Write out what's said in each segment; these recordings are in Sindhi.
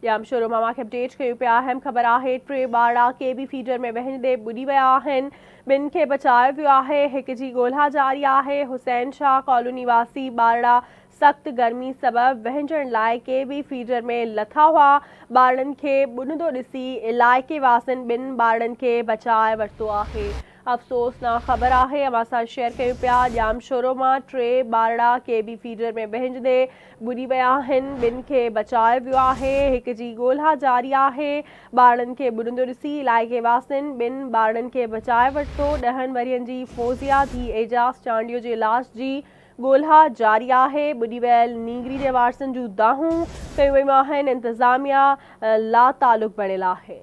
ڄامشورو مان اوهان کي اپڊيٽ ڪيون پيا اهم خبر آهي ٽي ٻارڙا ڪي بي فيڊر ۾ وهنجندي ٻڏي ويا آهن ٻن کي بچايو ويو آهي هڪ جي ڳولها جاري آهي حسين شاهه ڪالوني واسي ٻارڙا سخت گرمي سبب وهنجڻ لاء ڪي بي فيڊر ۾ لٿا هئا ٻارڙن کي ٻڏندو ڏسي علائقي واسين ٻن ٻارڙن کي بچائي ورتو آهي افسوسناڪ خبر آهي اوهان سان شيئر ڪيون پيا ڄامشورو مان ٽي ٻارڙا ڪي بي فيڊر ۾ وهنجندي ٻڏي ويا آهن ٻن کي بچايو ويو آهي هڪ جي ڳولها جاري آهي ٻارڙن کي ٻڏندو ڏسي علائقي واسين ٻن ٻارڙن کي بچائي ورتو ڏهن ورهين جي فوزيا ڌي اعجاز چانڊيو جي لاش جي ڳولها جاري آهي ٻڏي ويل نينگري جي وارثن جون دانهون ڪيون ويون آهن انتظاميا لاتعلق بڻيل آهي.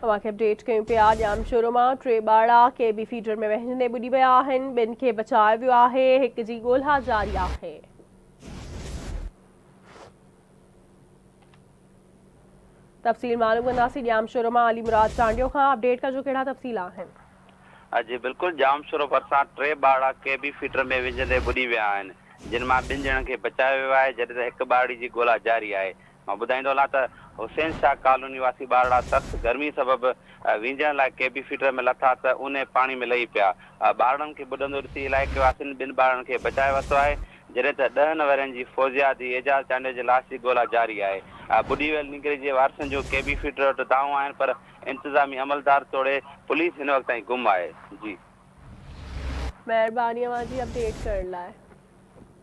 اوهان کي اپڊيٽ ڪيون پيا ڄامشورو مان ٽي ٻارڙا ڪي بي فيڊر ۾ وهنجندي ٻڏي ويا آهن ٻن کي بچايو ويو آهي هڪ جي ڳولها جاري آهي. تفصيل معلوم ڪنداسين ڄامشورو مان علي مراد چانڊيو کان اپڊيٽ ڪجو ڪهڙا تفصيل آهن. جي بلڪل ڄامشورو ڀرسان ٽي ٻارڙا ڪي بي فيڊر ۾ وهنجندي ٻڏي ويا آهن جن مان ٻن ڄڻن کي بچايو ويو آهي جڏهن ته هڪ ٻارڙي جي ڳولا جاري آهي مان ٻڌائيندو هلان ته حسين شاهه ڪالوني واسي ٻارڙا سخت گرمي سبب وهنجڻ لاء ڪي بي فيڊر ۾ لٿا ته اونهي پاڻي ۾ لهي پيا ٻارڙن کي ٻڏندو ڏسي علائقي واسين ٻن ٻارڙن کي بچائي ورتو آهي جڏهن ته ڏهن ورهين جي فوزيا ڌي اعجاز چانڊيو جي لاش جي ڳولا جاري آهي. ٻڏي ويل نينگري جي وارثن جون ڪي بي فيڊر وٽ دانهون آهن پر انتظامي عملدار توڙي پوليس هن وقت تائين گم آهي. جي. مهرباني اوهان جي اپڊيٽ ڪرڻ لاء.